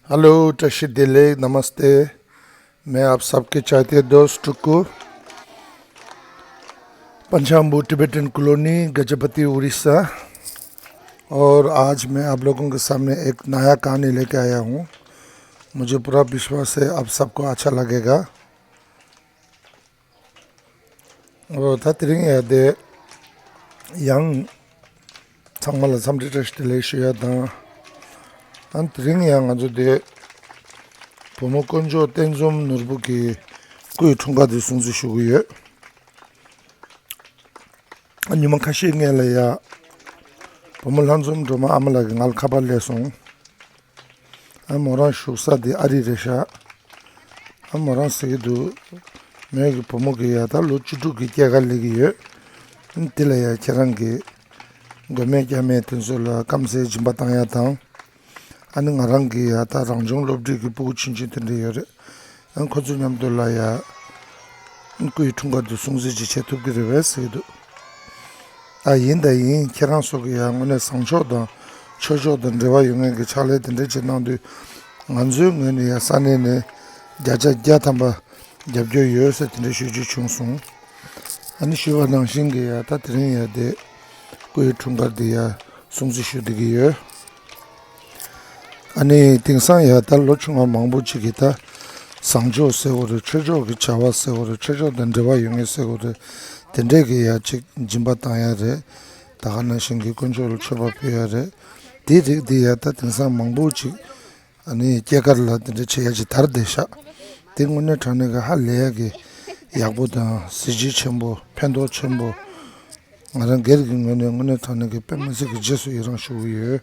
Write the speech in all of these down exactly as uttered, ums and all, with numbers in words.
हेलो, टशी दिले, नमस्ते। मैं आप सबके चाहते दोस्त को पंचाम्बू टिबेटन कॉलोनी, गजपति, उड़ीसा। और आज मैं आप लोगों के सामने एक नया कहानी लेके आया हूँ। मुझे पूरा विश्वास है आप सबको अच्छा लगेगा। ཨོ། ད་དེ་རིང་ཡ་དེ་ཡང་ཚང་མ་ལ་འཚམས་འདྲི་བཀྲ་ཤིས་བདེ་ལེགས་ཞུ་ཡ་དང་། ཨ་དེ་རིང་ཡང་ང་ཚོ་དེ་བུ་མོ་དཀོན་མཆོག་བསྟན་འཛོམས་ནོར་བུ་གི་སྐུའི་འཁྲུངས་སྐར་དེ་སྲུང་བརྩི་ཞུ་གི་ཡོད། ཨ་ཉི་མ་ཁ་ཤས་སྔོན་ལ་ཡ་བུ་མོ་ལྷ་འཛོམས་སྒྲོལ་མ་ཨ་མ་ལགས་ཀྱིས་ང་ལ་ཁ་པར་སླེབས་སོང་། ཨ་མོ་རང་བཞུགས་ས་དེ་ཨ་རི་རེད་ཤག་ཨ་མོ་རང་ཟེར་གྱི་འདུག་མོས་ཀྱི་བུ་མོ་གི་ཡ་ད་ལོ་བཅུ་དྲུག་གི་སྐྱེས་སྐར་སླེབས་ཀྱི་ཡོད། ཨ་དེ་ལ་ཡ་ཁྱེད་རང་གི་མགོན་མེད་སྐྱབས་མེད་དེ་ཚོ་ལ་སྐམ་སའི་སྦྱིན་པ་བཏང་ཡ་དང་། ཨ་ནི་ང་རང་གི་ཡ་ད་རང་བྱུང་སློབ་ཁྲིད་ཀྱི་སྤུ་གུ་ཆུང་ཆུང་དེ་འདྲ་ཡོད་རེད། ཨ་ཁོ་ཚོ་མཉམ་དུ་ལ་ཡ་སྐུའི་འཁྲུངས་སྐར་དེ་སྲུང་བརྩི་ཅིག་བྱེད་ཐུབ་ཀྱི་རེད་པས་ཟེར་གྱི་འདུག་ཨ་ཡིན་ད་ཡིན། ཁྱེད་རང་ཚོ་གི་ཡ་དངོས་གནས་བཟང་ཕྱོགས་དང་ཆོས་ཕྱོགས་དང་འབྲེལ་བ་ཡོད་མཁན་གྱི་ཕྱག་ལས་དེ་འདྲ་ཅིག་གནང་དུས། ང་ཚོའི་ངོས་ནས་ཡ་ས་གནས་ནས་བརྒྱ་ཆ་བརྒྱ་ཐམ་པ་རྒྱབ་སྐྱོར་ཡོད་ཟེར་དེ་འདྲ་ཞུ་རྒྱུ་བྱུང་སོང་། ཨ་ནི་ཞུས་པ་ནང་བཞིན་གྱི་ཡ་ད་དེ་རིང་ཡ་དེ་སྐུའི་འཁྲུངས་སྐར་དེ་ཡ་སྲུང་བརྩི་ཞུ་བསྡད་ཀྱི་ཡོད། ཨ་ནི་དེང་སང་ཡ་ད་ལོ་ཆུང་བ་མང་པོ་ཅིག་གིས་ད་བཟང་ཕྱོགས་ཟེར་བ་རེད། ཆོས་ཕྱོགས་ཀྱི་བྱ་བ་ཟེར་བ་རེད། ཆོས་ཕྱོགས་དང་འབྲེལ་བ་ཡོད་མཁན་ཟེར་བ་རེད། དེ་འདྲས་ཀྱི་ཡ་ཅིག་སྦྱིན་པ་བཏང་ཡ་རེད། ད་ག་ནང་བཞིན་གྱི་དཀོན་མཆོག་ལ་མཆོད་པ་ཕུལ་ཡ་རེད། དེ་རིགས་དེ་ཡ་ད་དེང་སང་མང་པོ་ཅིག་ཨ་ནི་སྐྱེས་སྐར་ལ་དེ་འདྲ་བྱེད་ཡ་ཅིག་དར་བསྡད་ཤག་དེ་དངོས་གནས་དྲང་གནས་ཀྱི་ཧ་ལས་ཡ་གི་ཡག་པོ་དང་གཟི་བརྗིད་ཆེན་པོ། ཕན་ཐོགས་ཆེན་པོ། ང་རང་སྒེར་གྱི་ངོས་ནས་དངོས་གནས་དྲང་གནས་ཀྱི་དཔེ་མི་སྲིད་ཀྱི་རྗེས་སུ་ཡི་རང་ཞུ་གི་ཡོད།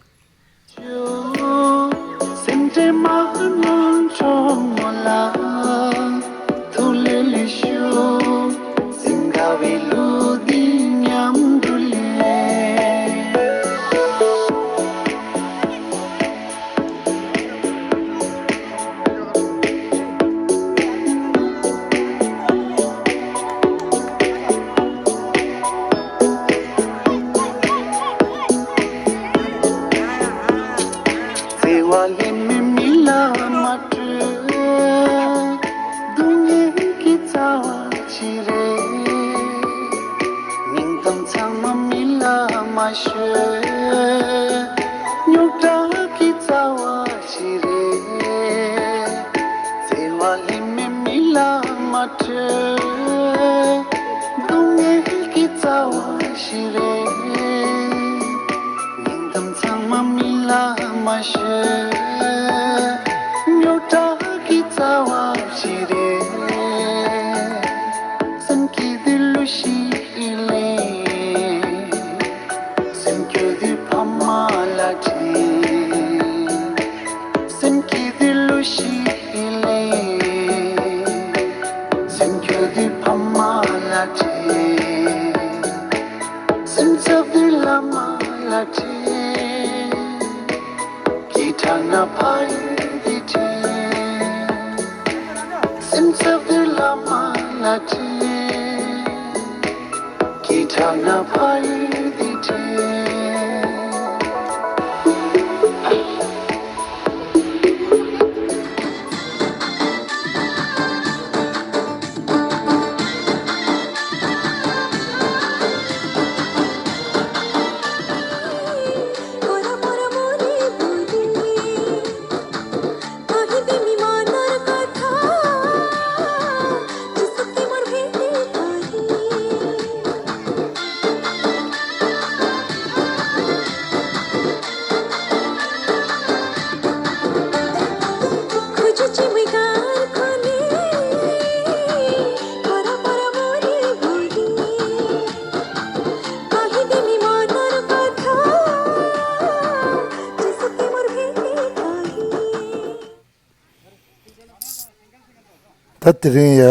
བརྩེ་བ་ལྷད་མེད་མི་ལ་མ་སྤྲོད། སྡུག་བསྔལ་གྱི་རྩ་བ་ཅི་རེད། སྙིང་གཏམ་ཚང་མ་མི་ལ་མ་ཤོད། རྙོག་དྲ་གི་རྩ་བ་ཅི་རེད། བརྩེ་བ་ལྷད་མེད་མི་ལ་མ་སྤྲོད། སྡུག་བསྔལ་གྱི་རྩ་བ་ཅི་རེད། སྙིང་གཏམ་ཚང་མ་མི་ལ་མ་ཤོད། རྙོག་དྲ་གི་རྩ་བ་ཅི་རེད། སེམས་སྐྱིད་དུས་གླུ་ཞིག་ལེན། སེམས་སྐྱོ་དུས་ཕ་མ་ལ་དྲན། སེམས་སྐྱིད་དུས་གླུ་ཞིག་ལེན། སེམས་སྐྱོ་དུས་ཕ་མ་ལ་དྲན། སེམས་འཚབ་དུས་བླ་མ་ལ་དྲན། སྐྱིད་དྲགས་ན་ཕ་ཡུལ་འདི་དྲན། སེམས་འཚབ་དུས་བླ་མ་ལ་དྲན། སྐྱིད་དྲགས་ན་ཕ་ཡུལ་འདི་དྲན། ད་དེ་རིང་ཡ་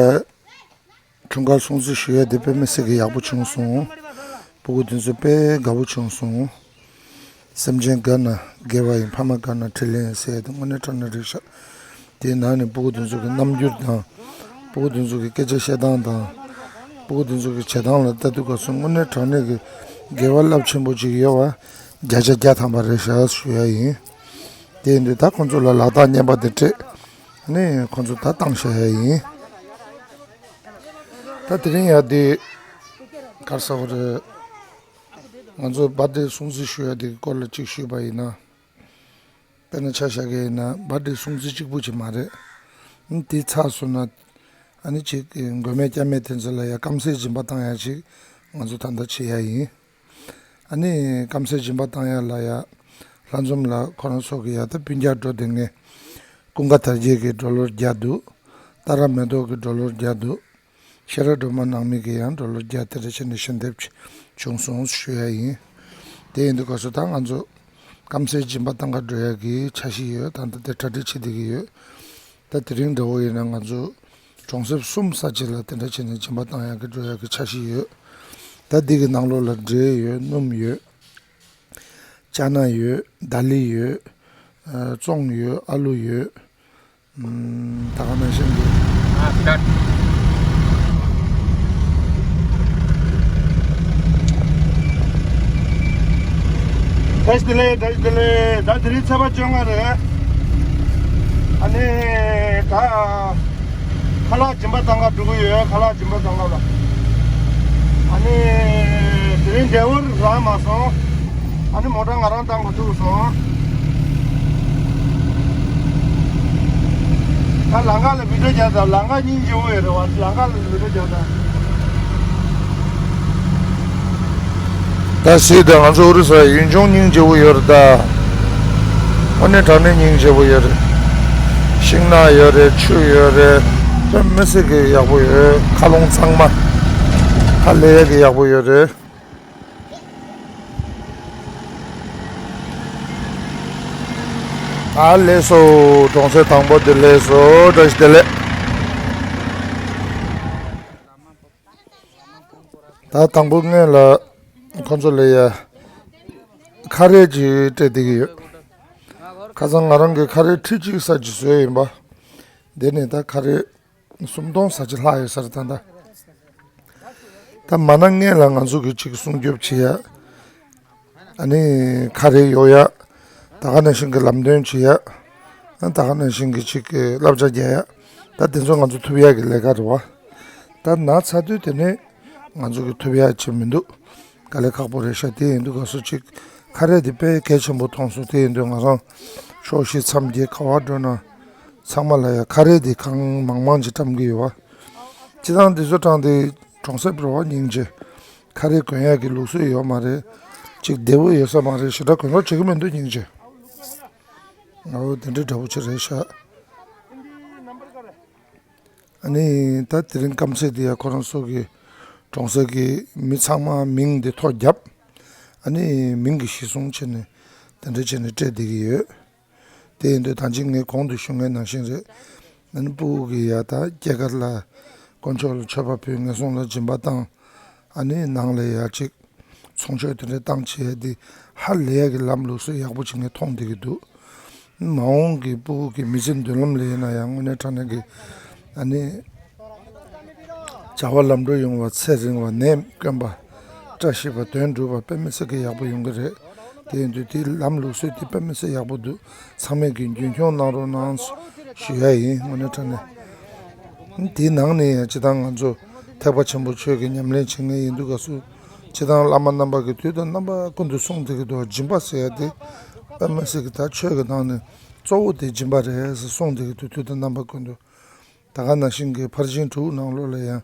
འཁྲུངས་སྐར་སྲུང་བརྩི་ཞུ་ཡ་དེ་དཔེ་མི་སྲིད་ཀྱི་ཡག་པོ་བྱུང་སོང་། སྤུ་གུ་དེ་ཚོ་དཔེ་དགའ་པོ་བྱུང་སོང་། སེམས་ཅན་དགའ་ན་དགེ་བ་ཡིན། ཕ་མ་དགའ་ན་འཕྲིན་ལས་ཡིན་ཟེར་ཡ་དེ་དངོས་གནས་དྲང་གནས་རེད་ཤག་དེའི་ནང་ནས་སྤུ་གུ་དེ་ཚོ་གི་རྣམ་འགྱུར་དང་། སྤུ་གུ་དེ་ཚོ་གི་སྐད་ཆ་བཤད་སྟངས་དང་། སྤུ་གུ་དེ་ཚོ་གི་བྱེད་སྟངས་ལ་ལྟ་དུས་སྐབས་སུ་དངོས་གནས་དྲང་གནས་ཀྱི་དགེ་བ་རླབས་ཆེན་པོ་ཅིག་ཡོད་པ་བརྒྱ་ཆ་བརྒྱ་ཐམ་པ་རེད་ཤག་ཞུ་ཡ་ཡིན། དེ་ཡིན་དུས་ད་ཁོང་ཚོ་ལ་ལག་རྟགས་རྔན་པ་དེ་སྤྲད་ནས་ཁོང་ཚོ་ད་བཏང་བཞག་ཡ་ཡིན། ད་དེ་རིང་ཡ་དེ་ག་རེ་ཟེར་དགོས་རེད། ང་ཚོ་བར་ཐི་ཌེ་སྲུང་བརྩི་ཞུ་ཡ་དེ་གི་སྐོར་ལ་གཅིག་ཞུས་པ་ཡིན་ན། དཔེར་ན་ཆ་བཞག་གི་ཡིན་ན་བར་ཐི་ཌེ་སྲུང་བརྩི་གཅིག་པུ་ཅིག་མ་རེད། ཨ་ནི་དེ་ཚར་སོང་ན་ཨ་ནི་ཅིག་མགོན་མེད་སྐྱབས་མེད་དེ་ཚོ་ལ་ཡ་སྐམ་སའི་སྦྱིན་པ་བཏང་ཡ་ཅིག་ང་ཚོ་ད་ལྟ་བྱེད་ཡ་ཡིན། ཨ་ནི་སྐམ་སའི་སྦྱིན་པ་བཏང་ཡ་ལ་ཡ་ལྷ་འཛོམས་ལགས་ཁོ་རང་ཚོ་གི་ཡ་ད་སྤུན་ཀྱག་འགྲོ་དེ་ངས་ཀུན་དགའ་དར་རྒྱས་ཀྱི་ཌོ་ལར་བརྒྱ་འདུག། ཏཱ་ར་མེ་ཏོག་གི་ཌོ་ལར་བརྒྱ་འདུག། ཤེས་རབ་སྒྲོལ་མ་ནང་མི་གི་ཡང་ཌོ་ལར་བརྒྱ་དེ་འདྲ་བྱས་ནས་ཞལ་འདེབས་བྱུང་སོང་ཞུ་ཡ་ཡིན། དེ་ཡིན་དུས་སྐབས་སུ་ད་ང་ཚོ་སྐམ་སའི་སྦྱིན་པ་བཏང་ག་འགྲོ་ཡ་གི་འཆར་གཞི་ཡོད། ད་ལྟ་དེ་གྲ་སྒྲིག་བྱེད་བསྡད་ཀྱི་ཡོད། ད་དེ་རིང་འདྲ་བོ་ཡིན་ན་ང་ཚོ་གྲོང་གསེབ་གསུམ་ས་ཆ་ལ་དེ་འདྲ་བྱས་ནས་སྦྱིན་པ་བཏང་ཡ་གི་འགྲོ་ཡ་གི་འཆར་གཞི་ཡོད། ད་འདི་གི་ནང་ལོགས་ལ་འབྲས་ཡོད། སྣུམ་ཡོད། ཅ་ན་ཡོད། དཱ་ལི་ཡོད། ཨ་ཙོང་ཡོད། ཨ་ལུ་ཡོད། ཨམ། ད་ག་ནང་བཞིན་གྱི། ཨ་ད། བཀྲ་ཤིས་བདེ་ལེགས། བཀྲ་ཤིས་བདེ་ལེགས། ད་དེ་རིང་ཚེས་པ་བཅོ་ལྔ་རེད། ཨ་ནི་ད་ཁ་ལག་སྦྱིན་པ་བཏང་ག་འགྲོ་གི་ཡོད། ཁ་ལག་སྦྱིན་པ་བཏང་ག་ལ། ཨ་ནི་དེ་རིང་འདྲ་བོ་རག་མ་སོང་། ཨ་ནི་མོ་ཊ་ང་རང་བཏང་དགོས་ཐུག་སོང་། ད་ལམ་ཁ་ལ་བི་ཌིའོ་རྒྱག་དང་། ལམ་ཁ་སྙིང་རྗེ་པོ་ཡོད་རེད་བ། ལམ་ཁ་ལ་བི་ཌིའོ་རྒྱག་དང་། ད་གཟིགས་དང་། ང་ཚོ་ཨོ་རི་ས་ཡུལ་ལྗོངས་སྙིང་རྗེ་པོ་ཡོད་རེད་ད། དངོས་གནས་དྲང་གནས་སྙིང་རྗེ་པོ་ཡོད་རེད། ཤིང་ནགས་ཡོད་རེད། ཆུ་ཡོད་རེད། དཔེ་མི་སྲིད་ཀྱི་ཡག་པོ་ཡོད། མཁའ་རླུང་གཙང་མ། ཧ་ལས་ཡག་གི་ཡག་པོ་ཡོད་རེད། ཨ་ལེགས་སོ། གྲོང་གསེབ་དང་པོ་དེ་ལེགས་སོ། བཀྲ་ཤིས་བདེ་ལེགས། ད་དང་པོ་ངེད་ལ་ཁོ་ཚོ་ལ་ཡ་ཁ་རས་ཅིག་སྤྲད་བསྡད་ཀྱི་ཡོད། ཁ་སང་ང་རང་གི་ཁ་རས་ཁྲི་གཅིག་ཙམ་ཅིག་བཟོས་ཡིན་པ། དེ་ནས་ད་ཁ་རས་སུམ་སྟོང་ཙམ་ཅིག་ལྷག་ཡོད་ས་རེད་ད་ལྟ། ད་མ་ན་སྔོན་ལ་ང་ཚོ་གི་ཅིག་སྲུང་སྐྱོབ་བྱེད་ཡ། ཨ་ནི་ཁ་རས་གཡོག་ཡ། ད་ག་ནང་བཞིན་གྱི་ལམ་སྟོན་བྱེད་ཡ། ཨ་ད་ག་ནང་བཞིན་གྱི་ཅིག་གི་བསླབ་བྱ་རྒྱག་ཡ། ད་དེ་ཚོ་ང་ཚོ་ཐུབ་ཡ་གི་ལས་ཀ་རེད་བ། ད་ན་ཚ་དུས་དེ་ནས་ང་ཚོ་གི་ཐུབ་ཡ་ཅིག་མི་འདུག། དཀའ་ལས་ཁག་པོ་རེད་ཤག། དེ་ཡིན་དུས་སྐབས་སུ་ཅིག་ཁ་རས་དེ་དཔེ་གལ་ཆེན་པོ་མཐོང་སོང་། དེ་ཡིན་དུས་ང་རང་ཕྱོགས་བཞི་མཚམས་བརྒྱད་ག་བ་འགྲོ་ན་ཚང་མ་ལ་ཡ་ཁ་རས་དེ་གང་མང་མང་ཅིག་བཀྲམ་གི་ཡོད་བ། སྤྱིར་བཏང་འདི་ཚོ་དྲངས་ཏེ་གྲོང་གསེབ་རེད་བ། སྙིང་རྗེ། ཁ་རས་གོན་ཡག་གི་ལུགས་སྲོལ་ཡོད་མ་རེད། ཅིག་བདེ་བོ་ཡོད་ས་མ་རེད། ཞེ་དྲག་གོན་རོགས་བྱེད་ཀྱི་མི་འདུག། སྙིང་རྗེ། ཨོ་དེ་འདྲའི་འདྲ་བོ་ཅིག་རེད་ཤག། ཨ་ནི་ད་དེ་རིང་སྐམ་སའི་དེ་ཡ་ཁོ་རང་ཚོ་གི་གྲོང་གསེབ་ཀྱི་མི་ཚང་མ་མིང་དེ་ཐོ་བརྒྱབ། ཨ་ནི་མིང་གི་གཞི་བཟུང་བྱས་ནས་དེ་འདྲ་བྱས་ནས་སྤྲད་བསྡད་ཀྱི་ཡོད། དེ་ཡིན་དུས་ད་ཅི་ངས་གོང་དུ་ཞུ་མཁན་ནང་བཞིན་རེད། ཨ་ནི་སྤུ་གུ་གི་ཡ་ད་སྐྱེས་སྐར་ལ་དཀོན་མཆོག་ལ་མཆོད་པ་ཕུལ། ངན་སོང་ལ་སྦྱིན་པ་བཏང་། ཨ་ནི་ནང་ལ་ཡ་ཅིག་ཚོང་མཆོད་དེ་འདྲ་བཏང་བྱས་ཏེ་ཧ་ལས་ཡ་གི་ལམ་ལུགས་སྲོལ་ཡག་པོ་ཅིག་ངས་མཐོང་བསྡད་ཀྱི་འདུག། མ་འོངས་ཀྱི་སྤུ་གུ་གི་མི་ཚེ་མདུན་ལམ་ལ་ཡིན་ན་ཡང་དངོས་གནས་དྲང་གནས་ཀྱི་ཨ་ནི་བྱ་བ་ལམ་འགྲོ་ཡོང་བ། ཚེ་རིང་བ། ནད་དཀོན་པ། བཀྲ་ཤིས་པ། དོན་འགྲུབ་པ་དཔེ་མི་སྲིད་ཀྱི་ཡག་པོ་ཡོང་གི་རེད། དེ་ཡིན་དུས་དེ་ལམ་ལུགས་སྲོལ་དེ་དཔེ་མི་སྲིད་ཡག་པོ་འདུག། ཚང་མས་ཀྱི་རྒྱུན་འཁྱོངས་གནང་རོགས་གནང་ཞུ་ཡ་ཡིན། དངོས་གནས་དྲང་གནས། དེའི་ནང་ནས་ཡང་སྤྱིར་བཏང་ང་ཚོ་ཐེག་པ་ཆེན་པོ་ཆོས་ཀྱི་ཉམས་ལེན་བྱེད་མཁན་ཡིན་དུས་སྐབས་སུ། སྤྱིར་བཏང་བླ་མ་རྣམ་པ་གིས་དུས་དང་རྣམ་པ་ཀུན་ཏུ་གསུངས་བསྡད་ཀྱི་འདུག། སྦྱིན་པ་ཟེར་ཡ་དེ་དཔེ་མི་སྲིད་ཀྱི་ད་ཆོས་ཀྱི་ནང་ནས་གཙོ་བོ་དེ་སྦྱིན་པ་རེད་ཟེར་གསུངས་བསྡད་ཀྱི་འདུག། དུས་དང་རྣམ་པ་ཀུན་ཏུ། ད་ག་ནང་བཞིན་གྱི་ཕར་ཕྱིན་དྲུག་ནང་ལོགས་ལ་ཡང་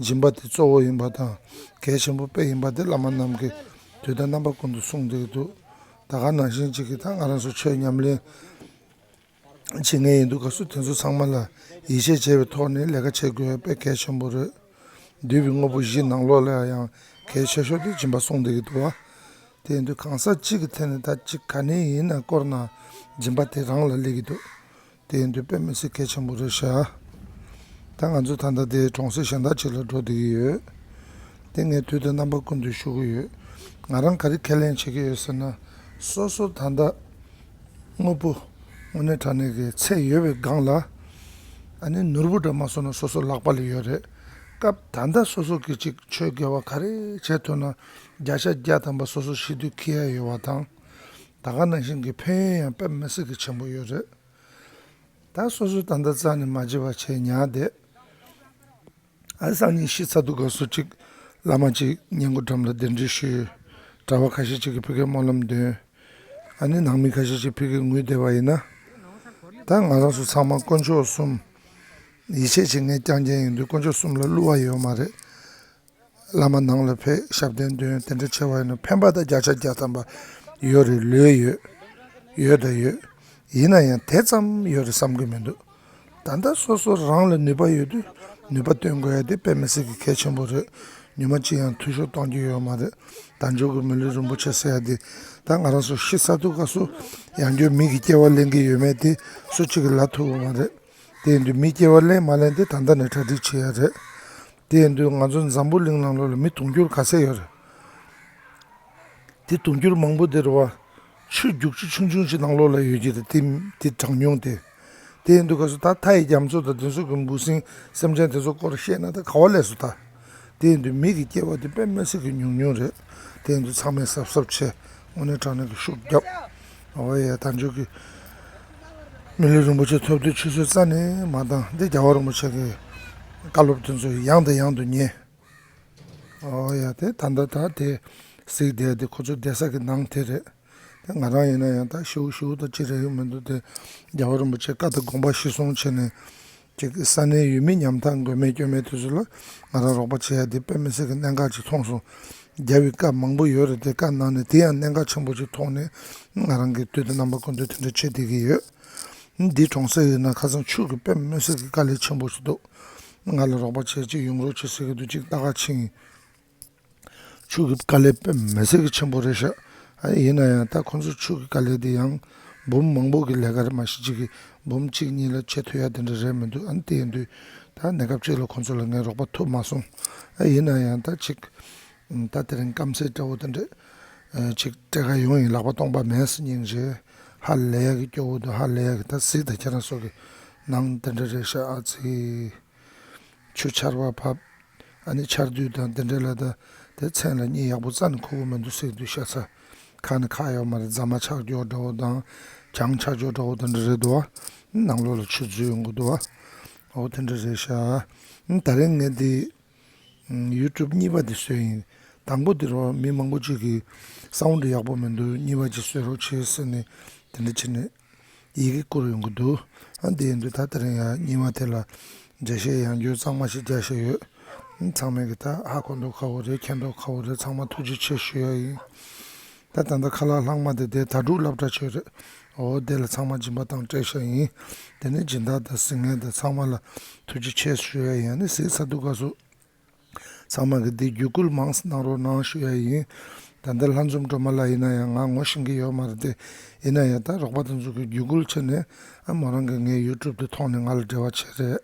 སྦྱིན་པ་དེ་གཙོ་བོ་ཡིན་པ་དང་གལ་ཆེན་པོ་དཔེ་ཡིན་པ་དེ་བླ་མ་རྣམས་ཀྱིས་དུས་དང་རྣམ་པ་ཀུན་ཏུ་གསུངས་བསྡད་ཀྱི་འདུག། ད་ག་ནང་བཞིན་ཅིག་གིས་ད་ང་རང་ཚོ་ཆོས་ཉམས་ལེན་བྱེད་མཁན་ཡིན་དུས་སྐབས་སུ་དེ་ཚོ་ཚང་མ་ལ་ཡིད་ཆེས་བྱས་པའི་ཐོག་ནས་ལས་ཀ་བྱེད་དགོས་དཔེ་གལ་ཆེན་པོ་རེད། འདུས་པའི་དངོས་པོ་བཞི་ནང་ལོགས་ལ་ཡང་གལ་ཆེ་ཤོས་དེ་སྦྱིན་པ་གསུངས་བསྡད་ཀྱི་འདུག་བ། དེ་ཡིན་དུས་གང་ཟག་གཅིག་གི་ཐད་ནས་ད་གཅིག་ག་ནས་ཡིན་ན་བསྐོར་ན་སྦྱིན་པ་དེ་རང་ལ་སླེབས་ཀྱི་འདུག། དེ་ཡིན་དུས་དཔེ་མི་སྲིད་གལ་ཆེན་པོ་རེད་ཤག། ད་ང་ཚོ་ད་ལྟ་དེ་གྲོང་གསེབ་གཞན་དག་ཅིག་ལ་འགྲོ་བསྡད་ཀྱི་ཡོད། དེ་ངས་དུས་དང་རྣམ་པ་ཀུན་ཏུ་ཞུ་གི་ཡོད། ང་རང་ག་རེ་ཁས་ལེན་བྱེད་ཀྱི་ཡོད་ཟེར་ན། སོ་སོ་ད་ལྟ་དངོས་པོ་དངོས་གནས་དྲང་གནས་ཀྱི་ཚད་ཡོད་པའི་སྒང་ལ། ཨ་ནི་ནོར་བུ་འདྲ་མ་སོང་ན་སོ་སོ་ལག་པ་ལ་ཡོད་རེད། སྐབས་ད་ལྟ་སོ་སོ་གི་ཅིག་ཆོས་དགེ་བ་ག་རེ་བྱེད་ཐུབ་ན་བརྒྱ་ཆ་བརྒྱ་ཐམ་པ་སོ་སོ་ཤི་དུས་འཁྱེར་ཡ་ཡོད་པ་དང་། ད་ག་ནང་བཞིན་གྱི་ཕན་ཡོན་ཡང་དཔེ་མི་སྲིད་ཀྱི་ཆེན་པོ་ཡོད་རེད། ད་སོ་སོའི་ད་ལྟ་རྩ་ནས་མ་བརྗེད་པ་བྱས་ཉར་བསྡད། ཨ་སང་ཉིན་ཤི་ཚར་དུས་སྐབས་སུ་ཅིག་བླ་མ་ཅིག་སྙན་གོ་འགྲམ་ལ་གདན་འདྲེན་ཞུས། གྲྭ་པ་ཁ་ཤས་ཅིག་གིས་ཕ་གིར་སྨོན་ལམ་འདོན། ཨ་ནི་ནང་མི་ཁ་ཤས་ཅིག་ཕ་གིར་ངུས་བསྡད་པ་ཡིན་ན། ད་ང་རང་ཚོ་ཚང་མ་དཀོན་མཆོག་གསུམ། ཡིད་ཆེས་བྱེད་མཁན་རྐྱང་རྐྱང་ཡིན་དུས་དཀོན་མཆོག་གསུམ་ལ་བསླུ་བ་ཡོད་མ་རེད། བླ་མ་ནང་ལ་ཕེབས་ཞབས་བརྟན་འདོན་དེ་འདྲ་བྱས་པ་ཡིན་ན་ཕན་པ་དང་བརྒྱ་ཆ་བརྒྱ་ཐམ་པ་ཡོད་རེད། ལོས་ཡོད། ཡོད་དང་ཡོད། ཡིན་ན་ཡང་དེ་ཙམ་ཡོད་རེད་བསམ་གྱི་མི་འདུག་ད་ལྟ་སོ་སོ་རང་ལ་ནུས་པ་ཡོད་དུས་ནུས་པ་བཏོན་དགོས་ཡ་དེ་དཔེ་མི་སྲིད་ཀྱི་གལ་ཆེན་པོ་རེད། ཉི་མ་གཅིག་ཡང་འཐུས་ཤོར་གཏོང་རྒྱུ་ཡོད་མ་རེད། དལ་འབྱོར་གྱི་མི་ལུས་རིན་པོ་ཆེ་ཟེར་ཡ་དེ་ད་ང་རང་ཚོ་ཤི་ཚར་དུས་སྐབས་སུ་ཡང་བསྐྱར་མི་གི་སྐྱེ་བ་ལེན་གྱི་ཡོད་མེད་དེ་སུ་གཅིག་གིས་ལབ་ཐུབ་ཀྱི་མ་རེད། དེ་ཡིན་དུས་མི་སྐྱེ་བ་ལེན་མ་ལེན་དེ་ད་ལྟ་ནས་གྲ་སྒྲིག་བྱེད་ཡ་རེད། དེ་ཡིན་དུས་ང་ཚོ་འཛམ་བུ་གླིང་ནང་ལོགས་ལ་མི་དུང་ཕྱུར་ག་ཚད་ཡོད་རེད། དེ་དུང་ཕྱུར་མང་པོ་དེ་རེད་བ། ཆུ་རྒྱུག་ཆུ་ཆུང་ཆུང་ཞིག་ནང་ལོགས་ལ་ཡོད་ཀྱི་རེད། དེ་དེ་གྲངས་ཉུང་དེ། དེ་ཡིན་དུས་སྐབས་སུ་ད་མཐའ་ཡི་རྒྱ་མཚོ་དང་དེ་ཚོ་གི་འབུ་སྲིན་སེམས་ཅན་དེ་ཚོ་སྐོར་བཤད་ན་ད་ག་བ་ལས་སུ་ད། དེ་ཡིན་དུས་མི་གི་སྐྱེ་བ་དེ་དཔེ་མི་སྲིད་ཀྱི་ཉུང་ཉུང་རེད། དེ་ཡིན་དུས་ཚང་མས་གཟབ་གཟབ་བྱས་དངོས་གནས་དྲང་གནས་ཀྱི་ཤུགས་རྒྱབ། འོ་ཡ་དལ་འབྱོར་གྱི་མི་ལུས་རིན་པོ་ཆེ་ཐོབ་དུས་ཆུད་ཟོས་རྩ་ནས་མ་བཏང་། འདི་རྒྱལ་བ་རིན་པོ་ཆེ་གི་བཀའ་སློབ་དེ་ཚོ་ཡང་དང་ཡང་དུ་ཉན། ཨོ་ཡ་དེ་ད་ལྟ་ད་དེ་གཟིགས་བསྡད་དེ་ཁོ་ཚོ་བསྡད་ས་གི་ནང་དེ་རེད། དེ་ང་རང་ཡིན་ན་ཡང་ད་ཞེ་པོ་ཞེ་པོ་ད་ཅི་རེད་ཡོད་མི་འདུག་དེ་རྒྱལ་བ་རིན་པོ་ཆེ་བཀའ་དང་དགོངས་པ་གཞིར་བཟུང་བྱས་ནས་ཅིག་ས་གནས་ཡུལ་མི་ཉམ་ཐག་མགོན་མེད་སྐྱོན་མེད་དེ་ཚོ་ལ་ང་རང་རོགས་པ་བྱེད་ཡ་དེ་དཔེ་མི་སྲིད་ཀྱི་གནད་འགག་ཅིག་མཐོང་སོང་། རྒྱལ་བའི་བཀའ་མང་པོ་ཡོད་རེད་དེ་བཀའ་གནང་ནས་དེ་ཡང་གནད་འགག་ཆེན་པོ་ཅིག་མཐོང་ནས་ང་རང་གིས་དུས་དང་རྣམ་པ་ཀུན་ཏུ་དེ་འདྲ་བྱེད་བསྡད་ཀྱི་ཡོད། འདི་གྲོང་གསེབ་ཡིན་ན་ཁ་སང་ཆུ་གི་དཔེ་མི་སྲིད་ཀྱི་དཀའ་ལས་ཆེན་པོ་ཞིག་འདུག་ང་ལ་རོགས་པ་བྱེད་ཅིག་ཡོང་རོགས་བྱེད་ཟེར་གྱི་འདུག་ཅིག་ལྟ་ག་ཕྱིན། ཆུ་གི་དཀའ་ལས་དཔེ་མི་སྲིད་ཀྱི་ཆེན་པོ་རེད་ཤག་ཨ་ཡིན་ན་ཡང་ད་ཁོང་ཚོ་ཆུ་གི་དཀའ་ལས་དེ་ཡང་འབུམ་མང་པོ་གི་ལས་ཀ་རེད། མ་གཞི་གཅིག་གི་འབུམ་གཅིག་གཉིས་ལ་བྱེད་ཐུབ་ཡ་དེ་འདྲ་རེད་མི་འདུག་ཨ་ནི་དེ་ཡིན་དུས་ད་གནས་སྐབས་གཅིག་ལ་ཁོང་ཚོ་ལ་ངས་རོགས་པ་ཐུབ་མ་སོང་། ཨ་ཡིན་ན་ཡང་ད་ཅིག་ད་དེ་རིང་སྐམ་སའི་སྤྲེའུ་དེ་འདྲས་ཅིག་སྤྲད་ག་ཡོང་ཡིན། ལག་པ་སྟོང་པ་མེད་ཟེར་སྙིང་རྗེ། ཧ་ལས་ཡག་གི་སྐྱོ་བོ་འདུག་ཧ་ལས་ཡག་གི་ད་གཟིགས་དང་ཁྱེད་རང་ཚོ་གི་ནང་དེ་འདྲ་རེད་ཤག་ཨ་ཙི། ཆུ་ཆར་པ་བབས། ཨ་ནི་ཆར་དུས་དང་དེ་འདྲས་ལ་ད་དེ་མཚན་ལ་གཉིད་ཡག་པོ་རྩ་ནས་ཁུག་གི་མི་འདུག་ཟེར་གི་འདུག་ཤ་ཚ། ཁ་ནི་ཁ་ཡོད་མ་རེད། རྫ་མ་ཆག་འགྱོ་འདྲ་བོ་དང་གྱང་ཆག་འགྱོ་འདྲ་བོ་དེ་འདྲ་རེད་འདུག་བ། ནང་ལོགས་ལ་ཆུ་འཛུལ་ཡོང་གི་འདུག་བ། འོ་དེ་འདྲ་རེད་ཤག་ད་རིང་ངས་འདི། ཡུ་ཊུབ་གཉིས་པ་དེ་བཟོས་ཡིན། དང་པོ་དེ་རུ་མི་མང་པོ་ཅིག་གིས་སའུན་ཌི་ཡག་པོ་མི་འདུག་གཉིས་པ་ཅིག་བཟོས་རོགས་བྱེད་ཟེར་ནས་དེ་འདྲ་བྱས་ནས་ཡི་གེ་བསྐུར་ཡོང་གི་འདུག་ཨ་དེ་ཡིན་དུས་ད་དེ་རིང་ཡང་གཉིས་པ་དེ་ལ་འགྲེལ་བཤད་ཡང་བསྐྱར་གཙང་མ་ཞིག་རྒྱག་བཞིན་ཡོད། ཚང་མས་གི་ད་ཧ་གོ་མདོག་ཁ་པོ་རེད། མཁྱེན་མདོག་ཁ་པོ་རེད། ཚང་མ་ཐུགས་རྗེ་ཆེ་ཞུ་ཡ་ཡིན། ད་ད་ལྟ་ཁ་ལག་ལྷག་མ་དེ་དེ་དྭ་ཕྲུག་སློབ་གྲྭ་ཆོས་རེད། འོ་དེ་ལ་ཚང་མ་སྦྱིན་པ་བཏང་སྤྲད་བཞག་ཡིན། དེ་ནས་སྦྱིན་བདག་དང་གཟིགས་མཁན་དང་ཚང་མ་ལ་ཐུགས་རྗེ་ཆེ་ཞུ་ཡ་ཡིན། ཨ་ནི་གཟིགས་ཚར་དུས་སྐབས་སུ། ཚང་མ་གིས་འདི་བརྒྱུད་སྐུལ་མང་ཙམ་གནང་རོགས་གནང་ཞུ་ཡ་ཡིན། ད་ལྟ་ལྷ་འཛོམས་སྒྲོལ་མ་ལགས་ཡིན་ན་ཡང་ང་ངོ་ཤེས་ཀྱི་ཡོད་མ་རེད་དེ། ཡིན་ན་ཡང་ད་རོགས་པ་དེ་ཚོ་གིས་བརྒྱུད་སྐུལ་བྱས་ནས་ཨ་མོ་རང་གིས་ངའི་ཡུ་ཊུབ་དེ་མཐོང་ནས་ང་ལ་འབྲེལ་བ་བྱས་རེད།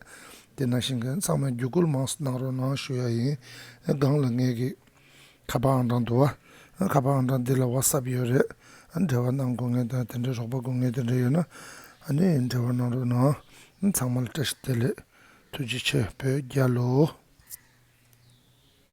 དེ་ནང་བཞིན་གྱི་ཚང་མས་བརྒྱུད་སྐུལ་མང་ཙམ་གནང་རོགས་གནང་ཞུ་ཡ་ཡིན། ཨ་སྒང་ལ་ངའི་གི་ཁ་པར་ཨང་གྲངས་འདུག་བ། ཨ་ཁ་པར་ཨང་གྲངས་འདི་ལ་ཝ་ཊི་སབ་ཡོད་རེད། ཨ་འབྲེལ་བ་གནང་དགོས་མཁན་དང་དེ་འདྲའི་རོགས་པ་དགོས་མཁན་དེ་འདྲ་ཡོད་ན་ཨ་ནི་འབྲེལ་བ་གནང་རོགས་གནང་། ཨ་ཚང་མ་ལ་བཀྲ་ཤིས་བདེ་ལེགས། ཐུགས་རྗེ་ཆེ། བོད་རྒྱལ་ལོ།